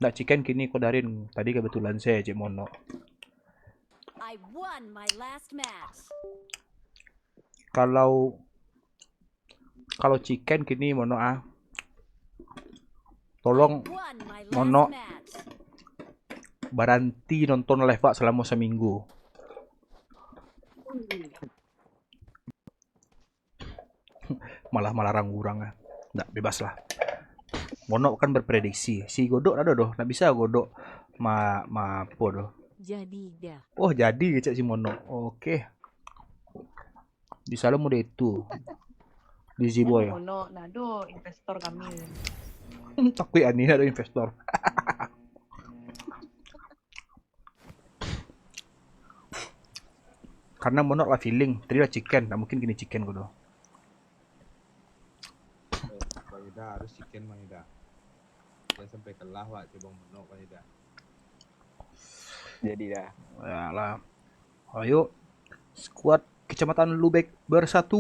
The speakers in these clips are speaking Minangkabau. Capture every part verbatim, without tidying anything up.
Nak chicken kini ko Darin. Tadi kebetulan saya cek Monok. I won my last match. Kalau kalau chicken kini Monok ah. Tolong Won my last Monok match. Baranti nonton live Pak selama seminggu. Malah malarang urang ah. Ndak, bebas lah. Monok kan berprediksi. Si Godok ndak ado doh. Ndak bisa Godok ma, ma apo doh. Jadi dah. Oh, jadi kecek si Monok. Oke. Di salam udah itu. Di Ziboy. Monok, ndak ado investor kami. Hmm, takuik ani ndak ado investor. Karena Monok lah feeling, tadi lah chicken, ndak mungkin kini chicken ko doh. Eh, Bang Ida harus chicken Bang Ida. Jangan sampai kalah wak cek Bang Monok Bang Ida. Jadi dah. Yalah. Ayo, squad Kecamatan Lubek bersatu.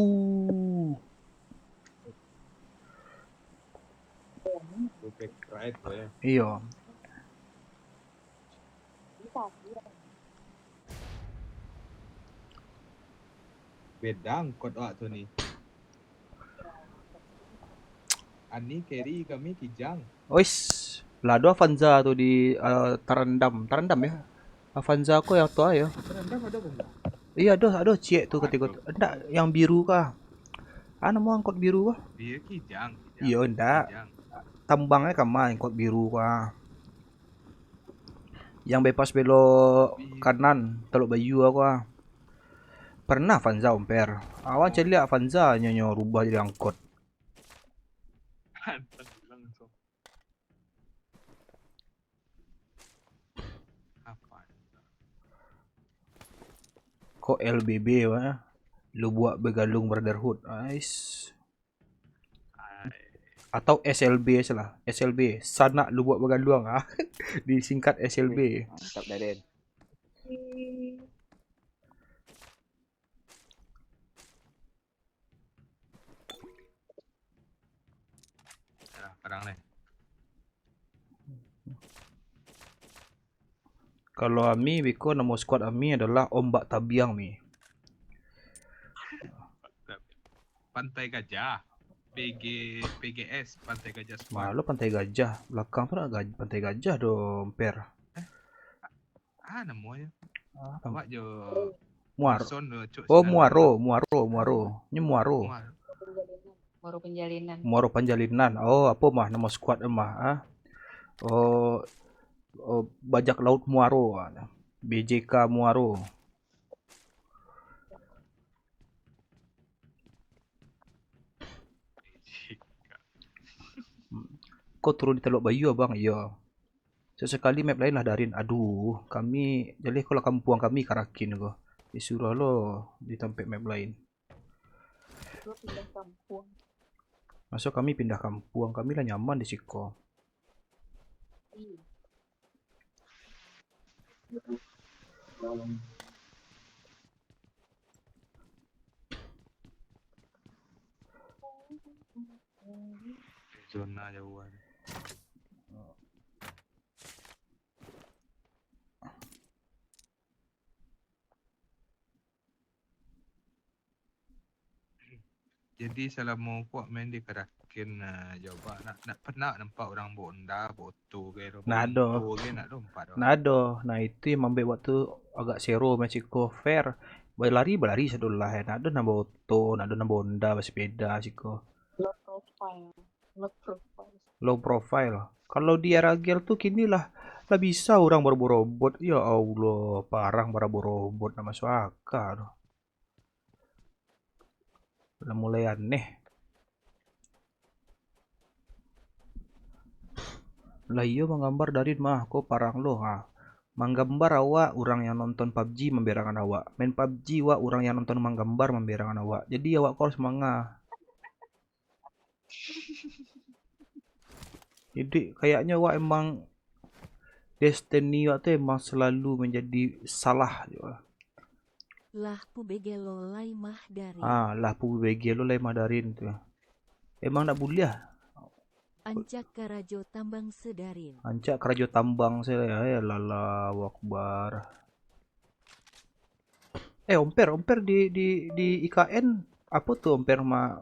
Lubek Pride, bro, ya. Iyo. Beda angkot awak tu ni. Ani carry kami Kijang. Ois, lah ado Avanza tu di, eh, Tarandam. Tarandam ya? Avanza ko yang tu ayo. Tarandam ado Avanza? Iya, ado, ado ciek tu katiko tu. Ndak, yang biru kah? Ah, namo angkot biru kah? Dia Kijang, Kijang. Iyo, ndak. Kijang. Tambang eh kama angkot biru kah? Yang bypass belok kanan, Telok Bayu aku ah. Pernah Avanza, Omper. Awan caliak Avanza nyo, nyo rubah jadi angkot. Kok L B B wah? Lubuak Begalung Brotherhood. Ais. Atau S L B salah. S L B, Sanak Lubuak Bagaluang ah. Disingkat S L B. Mantap, Daden. Dah, padang ni. Kalau ami, biko namo squad ami adalah Ombak Tabiang, mi. Pantai Gajah. P G, P G S, Pantai Gajah Squad. Malu Pantai Gajah. Belakang tu nak gaj-, Pantai Gajah doh, Omper. Eh? Ah, namonyo. Ah, Pan-, awak jo Muaro. Son do, Cuk, oh, Muaro, Muaro, Muaro. Ini Muaro. Muaro. Muaro Penjalinan. Muaro Panjalinan. Oh, apo mah namo squad mah, ah? Oh, oh, Bajak Laut Muaro, ah. B J K Muaro. Ko turun di Telok Bayu, abang? Iyo. Sasakali map lain lah, Darin. Aduh, kami, jaleh ko lah kampuang kami Karakin ko. Disuruah lo di tampek map lain. Lo pindah kampuang. Maso kami pindah kampuang, kami lah nyaman di siko. Iya. Zona jauah. Jadi, salamo ko main di Karakin, ah, jo ba, nak, nak pernah nampak urang bawa Honda, bawa oto, kiro bawa moto, nak ado nampak doh. Ndak ado. Nah, itu yang mambuek wak tu agak sero, macam ko fair. Balari, balari sadolah, eh. Ndak ado nan bawa oto, ndak ado nan bawa Honda, basapeda siko. Low profile. Low profile. Low profile. Kalau di R A G L tu kini lah, lah bisa urang barabot-robot. Ya Allah, parang barabot-robot, ndak masuak aka tu. Lah mulai aneh. Lah iyo manggambar dari mah, ko parang lo, ha. Manggambar awak, urang yang nonton pabji mamberangan awak. Main pabji wak, urang yang nonton manggambar mamberangan awak. Jadi awak ko harus manga. Jadi kayaknyo awak emang destiny awak tu emang selalu menjadi salah jo. Lah pubege lo lai mah Darin. Ah, lah pubege lo lai mah Darin tu. Emang ndak buliah. Ancak karajo tambang sedarin. Ancak karajo tambang se, ya, ya, Allahu Akbar. Eh, Omper, Omper di, di, di I K N, apo tu Omper ma-,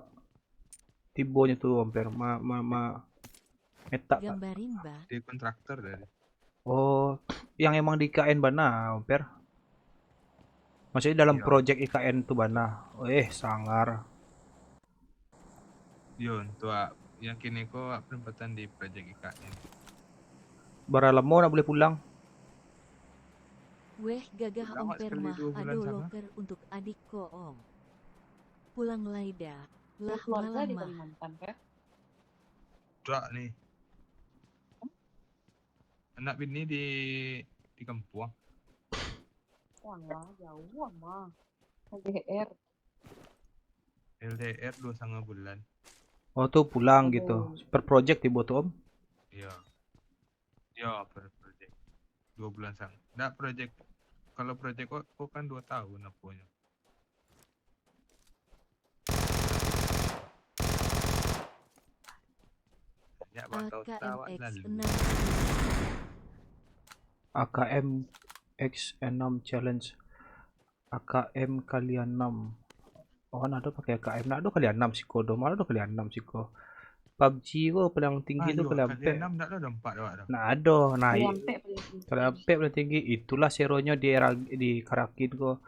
tibonyo tu Omper ma-, ma-, ma-, metak tak? Gambarin, Bah. Di kontraktor tadi. Oh, yang emang di I K N bana, Omper? Maksudnyo dalam Iyo. projek I K N tu bana? Eh, sangar. Yo, untuak yang kini ko penempatan di projek I K N. Bara lamo nak buliah pulang? Weh, gagah Pulang Om awak sekali Permah, dua bulan ado sana. loker untuk adik ko, Om. Pulang lai dah, lah Keluarga di malam mah. Kalimantan, kah? Dak ni. Anak bini di, di kampuang. Walah, jauah mah. L D R. L D R dua setengah bulan. Oh, tu pulang gitu. Oh. Per project tibo tu, Om? Iya. Iya, per project. Dua bulan sang. Ndak project. Kalau project kok, kok kan dua tahun aponyo. Banyak batau tawa A K M X lalu. enam. A K M X enam challenge. A K M kali anam. Oh, nak ado pakai A K M, nak ado kali anam siko doh, malah ado kali anam siko. PUBG ko paling tinggi tu Aduh, kali kali ampek. anam ndak ado empat awak tu. Nak ado, naik. Kali ampek paling tinggi. Kali ampek paling tinggi, itulah seronyo di era, di Karakin ko.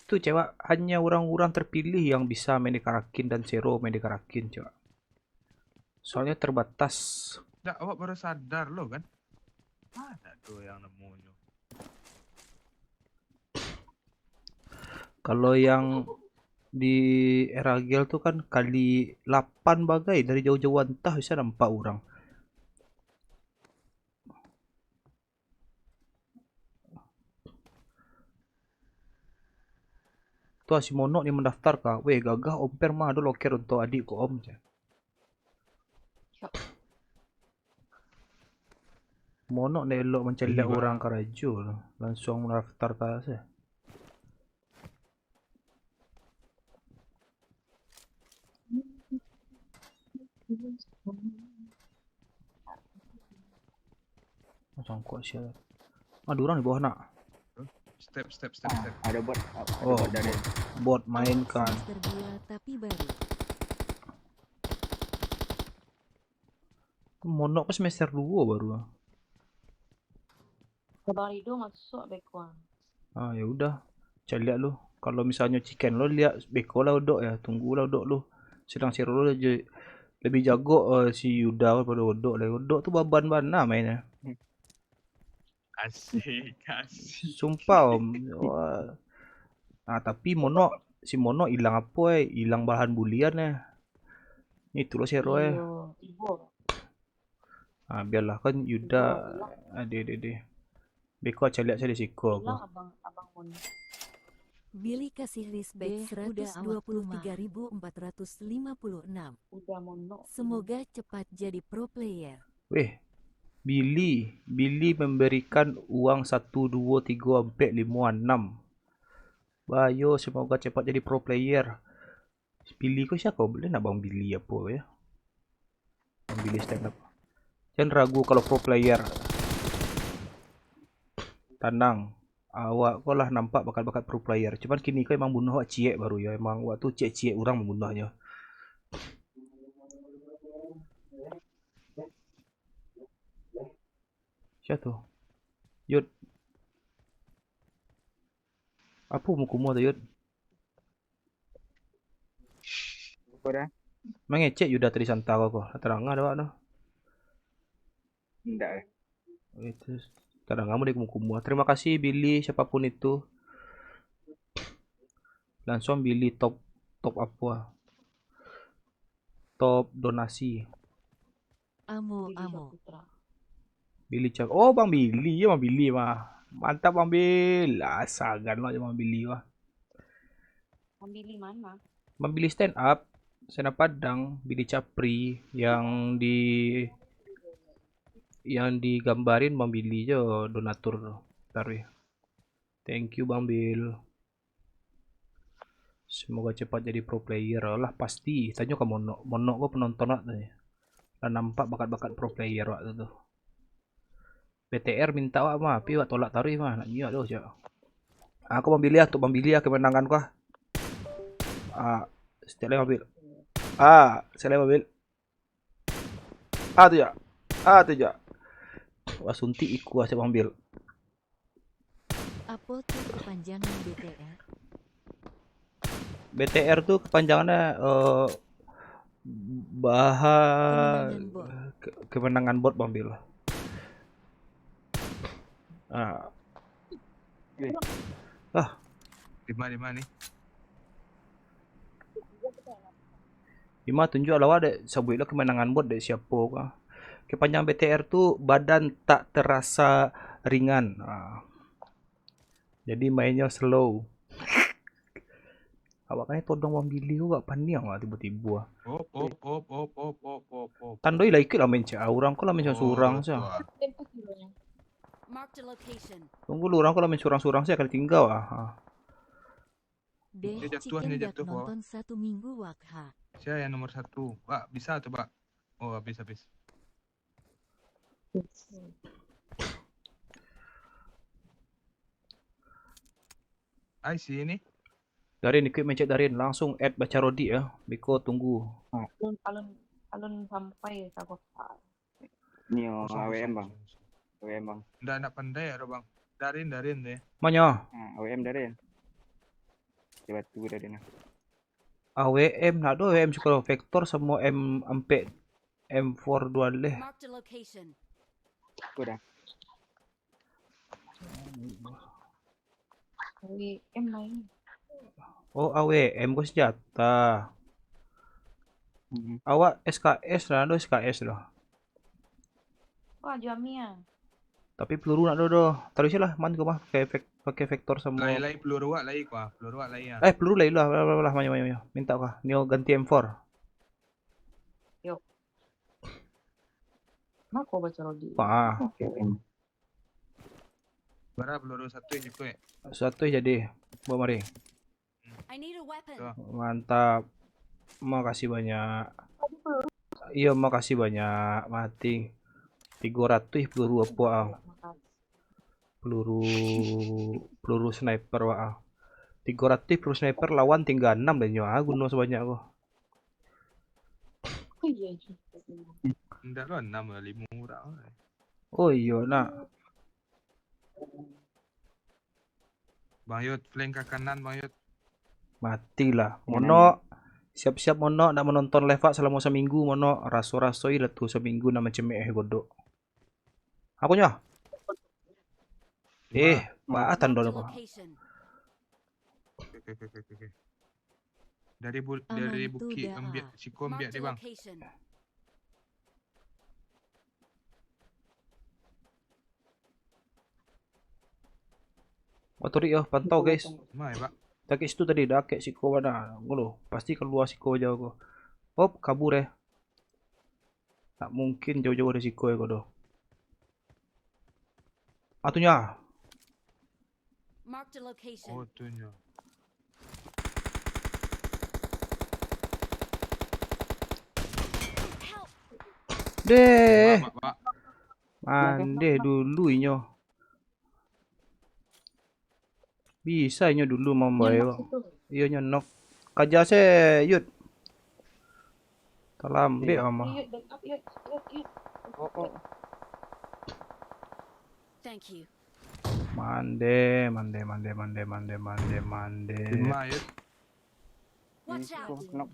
Tu cewek, hanya urang-urang terpilih yang bisa main di Karakin dan sero main di Karakin, cewek. Soalnyo terbatas. Ndak, awak baru sadar lo kan? Mana tu yang namonyo? Kalau yang di Eragel tu kan kali lapan bagai, dari jauh-jauh antah bisa nampak urang. Tu si Monok ni mandaftar ka. Weh, gagah Om Per mah, ado loker untuak adik ko Om, ceh. Yo. Monok ndak elok mancaliak urang karajo tu. Langsuang mandaftar ka se. Sangkok sia. Ado urang di bawah nak. Step, step, step, step. Ado bot, ado Oh, bot dari bot, bot main kan. Semester dua tapi baru. Monok ko semester duo baru. Abang Rido masuak beko ah. Ah, ya udah. Caliak lu. Kalau misalnyo Ciken lo liak beko lah Odok ya, tunggulah Odok lu. Sedang sero lo je, lebih jago, eh, si Yuda pado Odok lah. Odok tu baban bana mainnyo. Asik, asik. Sumpah, Om. Wah. Ah, tapi Monok, si Monok ilang apo, eh? Ilang bahan bulian, eh. Itu lo sero, eh. Iyo, ibo. Ah, biarlah kan Yuda. Ibo, ilang. Ade, ade, ade. Beko caliak caliak siko ko. Ilang abang, abang Monok. Billy kasih respect Deh, udah awak seratus dua puluh tiga ribu empat ratus lima puluh enam. Udah Monok. Semoga cepat jadi pro player. Weh, Billy, Billy memberikan uang satu, duo, tigo, ampek, limo, anam. Bayo, semoga cepat jadi pro player. Billy ko siapo? Buliah nak Bang Billy apo yo? Bang Billy stand up. Jan ragu kalau pro player. Tanang. Awak ko lah nampak bakat-bakat pro player. Cuman kini ko emang bunuah awak ciek baru yo. Emang awak tu ciek-ciek urang mambunuahnyo. Sia tu? Yud. Apo muko muah tu, Yud? Apo dah? Mangecek Yuda tadi santa ko, ko. Tadanga dek awak tu. Indak. Itu tadanga mah dari muko muah. Terima kasih Billy, siapapun itu. Langsuang Billy top, top apo ah? Top donasi. Amo, Billy amo. Saputra. Billy Cap-, oh, Bang Billy, yo, Bang Billy mah. Mantap, Bang Bil. Ah, sagan lo jo Bang Billy mah. Bang Billy mana? Bang Billy stand up, stand up Padang, Billy Capri, yang di, yang digambarin Bang Billy jo donatur tu. Taruih. Thank you, Bang Bil. Semoga cepat jadi pro player lah, pasti. Tanyo ka Monok. Monok ko penonton nak tanyo. Lah nampak bakat-bakat pro player wak tu, tu. B T R minta wak mah, tapi wak tolak taruih mah, nak nyiak tu, cak. Aku mambili ah, untuk mambili ah kemenangan ko ah. Ah, setiap lai mambil. Ah, setiap lai mambil. Ah, tu jak. Ah, tu jak. Wah, suntik iku ah, siap mambil. Apo tu kepanjangan B T R? B T R tu kepanjangannya, eh, baha-, Kemenangan bot. Ke-, kemenangan bot, Bang Bil. Ah. Oke. Ah. Di mana, di mana ni? Ima tunjuak lah wak dek, sabuik lah kemenangan bot dek siapo ka. Kepanjangan B T R tu badan tak terasa ringan. Ah. Jadi mainnyo slow. Awak kan todong Bang Billy ko gak paniang lah tibo-tibo ah. Op, op, op, op, op, op, op, op. Tandoi lah ikut lah main cak ah. Urang ko lah main surang-surang Oh, sia. Tuan. Marked a location. Tunggu lu, urang ko lah main surang-surang sia, kada tinggal ah. Ha. Deh, Dia jatuah, Cikan dia dak jatuah, Wak. Nonton satu minggu, Wak, ha. Sia yang nomor satu? Wak, bisa tu, Wak? Oh, habis, habis. Ai, sini. Darin, ikut mencet Darin. Langsung add baca Rodi ya. Biko tunggu. Alun, alun, alun sampai ka kota. Nio, Kosong, A W M, kosong, Bang. Kosong, kosong. A W M, Bang. Ndak, ndak pandai ado, Bang. Darin, Darin deh. Manyo? Ah, A W M Darin. Di batu Darin lah. A W M, nak do A W M siko Vector samo M ampek, M four duo leh. Marked a location. Udah. A W M lain. Oh, A W M ko senjata. Hmm. Awak S K S lah, ado S K S doh. Wah, Jamia. Tapi peluru nak do doh. Taruih lah, man ko mah pakai efek, pakai Vector samo. Lai, lai peluru wak lai ko ah, peluru wak lai ah. Eh, peluru lai lah, lah, lah, lah, manyo, manyo, manyo. Minta ko ah. Nio ganti M four. Yo. Mako baca Rodi. Wah. Oke. Bara peluru satu cukup, eh? Satu jadi. Bawa mari. I need a weapon. Tuh. Mantap. Makasih banyak. Iyo, makasih banyak. Mati. Tigo ratuih peluru apo ah? Peluru, peluru sniper wak ah. Tigo ratuih peluru sniper lawan tingga anam dah nyo ah, guno sabanyak ko. Oh, iya juga. Ndak lah, anam lah, limo urang. Oh, iyo, nak. Bang Yud, flank ka kanan, Bang Yud. Matilah. Kanan. Monok, siap-siap Monok, nak manonton live Wak salamo saminggu, Monok. Raso-raso ilah tu saminggu nak mancemeh eh godok. Apo nyo? Eh, Bang. Baa tando tu. Marked a location. Oke, oke, oke, oke, oke. Dari bu-, dari Aman tu bukik dah. Ambiak, siko ambiak Marked a deh, Bang. Location. Wah, turik yo, pantau, guys. Mai, Pak. Takik situ tadi, dakek siko bana. Ngolo, pasti kalua siko jauh ko. Hop, kabur eh. Tak mungkin jauh-jauh dari siko eh ko doh. Ah, tu nyo. Marked a location. Oh, tu nyo. Help! Deh. Pak, Pak, Pak. Mandeh dulu inyo. Bisa inyo dulu mambae. Iyo, nyo knock. Kaja se, Yud. Talambek ama. Yud, backup, Yud, Yud, Yud. Oh, oh. Thank you. Mande, mande, mande. Lima, Yud. Watch out. Knock.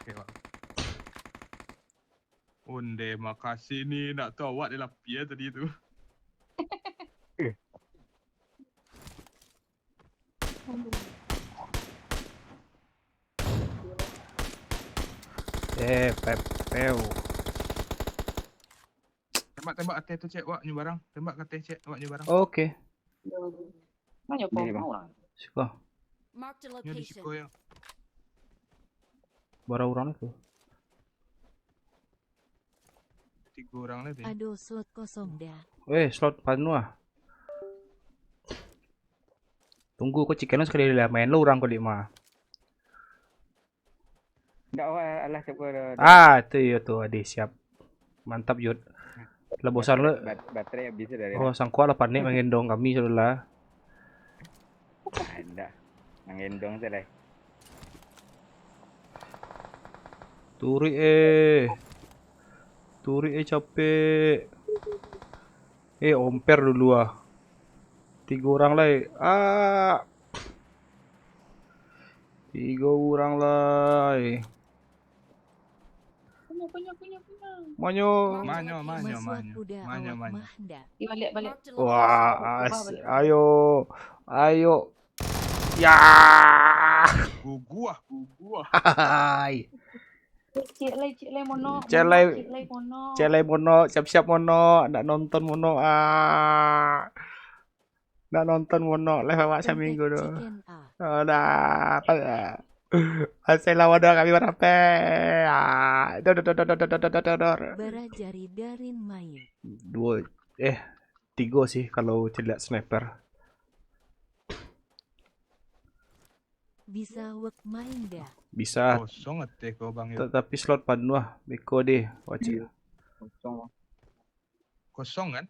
Oke, Bang. Onde, makasih ni, nak tu awak dilapia tadi tu. Eh. Eh, pepeu. Tembak, tembak ateh tu, cek, awak nyo barang. Tembak ka ateh, cek, awak nyo barang. Oke. Banyak. Ni, Bang. Suko. Marked a location. Bara urang tu? Tigo urang lah deh. Ado slot kosong dah. Eh, slot panuah. Tunggu ko chicken lo sakali lah, main lo urang ko dek mah. Ndak apa, alah cukup dah. Ah, tu yo tu, ade siap. Mantap, Yud. Lah bosan lo. Bat- baterai habis dah. Oh, sangkuak lah panik manggendong kami sudah lah. Ah, ndak. Manggendong salah. Turik eh. Turik eh capek. Eh, omper dulu ah. Tigo urang lai. Ah. Tigo urang lai. Punya, punya, punya, punya. Manyo. Manyo, manyo, Masuak manyo. kuda Manyo, awak manyo. Mahda. Di balik, balik. Marked a Wah, location. as- ayo. Ayo. Ya. Guguah, guguah. Hai. Cik lai, cik lai mono. Cik lai. Cik lai mono. Cek lai mono, siap-siap mono, nak nonton mono ah. Nak nonton mono live awak saminggu tu. Chicken ah. Ada apa ya? Asai lawan dah kami barape. Ah, dor, dor, dor. Bara jari darin main. Dua eh tiga sih kalau celiak sniper. Bisa wek main dah. Bisa. Kosong ateh ko bang yo. Tatapi slot panuah beko deh. Wajib. Kosong. Kosong kan?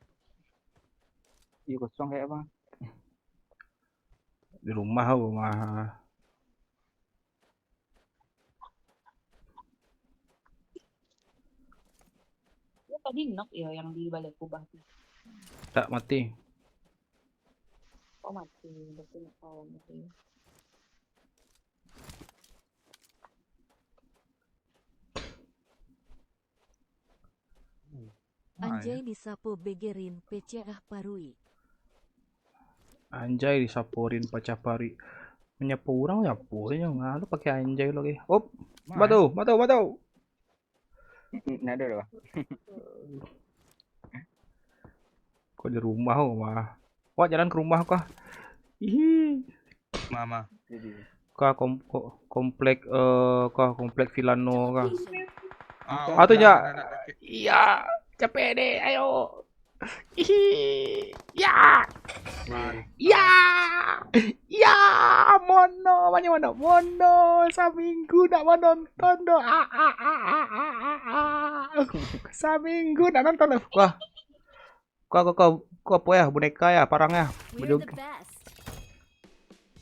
Iya kosong kayak apa? Di rumah aku mah. Dia tadi knock ya yang di balik kubah tu. Tak mati. Oh mati, berarti nak tahu mati. Anjay disapo begerin pecah parui. Anjay disaporin pacah pari. Menyapo urang nyapo nyo ngalo pakai anjay lo ge. Op, batu, batu, batu. Nado dah. Kau di rumah kau mah. Wak jalan ke rumah kau. Ih. Mama. Jadi. Kau kom, ko, komplek eh kau komplek Vilano kau. Location. Ah, Ah, tu udah, nyak. Udah, udah, oke. Iya, capek deh. Ayo. Ih. Ya. Ya. Ya, mono, banyak mono. Mono, saminggu nak menonton doh. Ah, ah, ah, ah, ah, ah, ah. Saminggu nak nonton doh. Wah. Kau, kau, kau, kau apa ya? Boneka ya, parang ya. We're Baju. The best.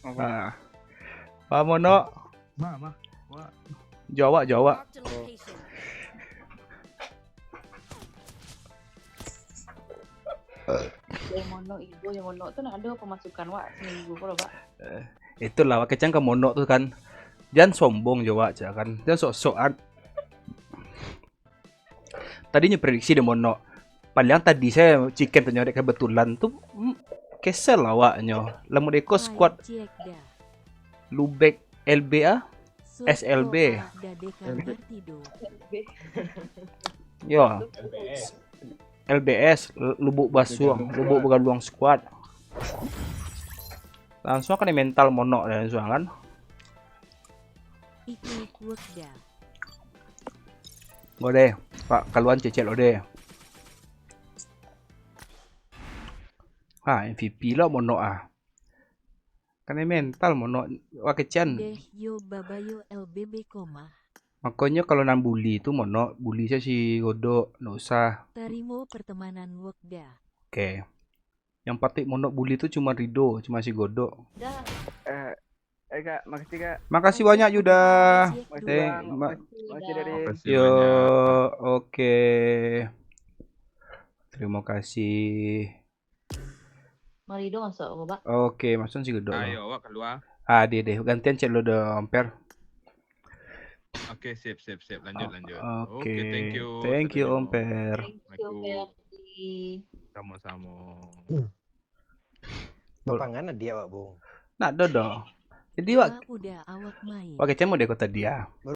Ah. Wah, mono. Ma, ma. Wah. Jawab, jawab. Marked a location. Yang monok ibu, yang monok tu nak ada pemasukan wak seminggu ko lo, Pak? Itulah wak kecang ka monok tu kan. Jan sombong jo wak cak kan. Jan sok-sok an. Tadinyo prediksi dek monok. Paliang tadi sayo chicken tanyo dek kebetulan tu mm, kesel awaknyo. Lamun deko squad Cek dah. Lubek L B A. S L B. Dadek kamar tidur. Yo. L B S Lubuk Basuang, Lubuk Begaluang Squad. Langsung kena mental monok dah langsung kan. Ikut work dah. Go deh, Pak, kaluan cecek lo deh. Ha, M V P lo monok ah. Kena mental monok wakecen. Deh yo babayo L B B koma. Makonyo kalau nan bully tu monok, bully sajo si Godok, ndak usah. Tarimo pertemanan work dah. Oke. Yang patut monok bully tu cuma Rido, cuma si Godok. Dah. Eh, eh kak, makasih kak. Makasih banyak Yuda. Cek Makasih Eh, bang. ma- Makasih dari. Makasih Yo, banyak. Oke. Terima kasih. Marido masuk aku, Pak. Oke, masuk si Godok. Ayo, awak keluar. Ah, dia deh. Gantian cek lo dah, Omper. Oke, sip, sip, sip. Lanjut, lanjut. Oke. Oke, thank you. Thank you, Assalamualaikum. Omper. Thank you, Ferdi. Sama-sama. Bapangan dia, Wak Bung. Nak dodo. Jadi wak, Wak udah awak main. wak kecen mau deko tadi ah.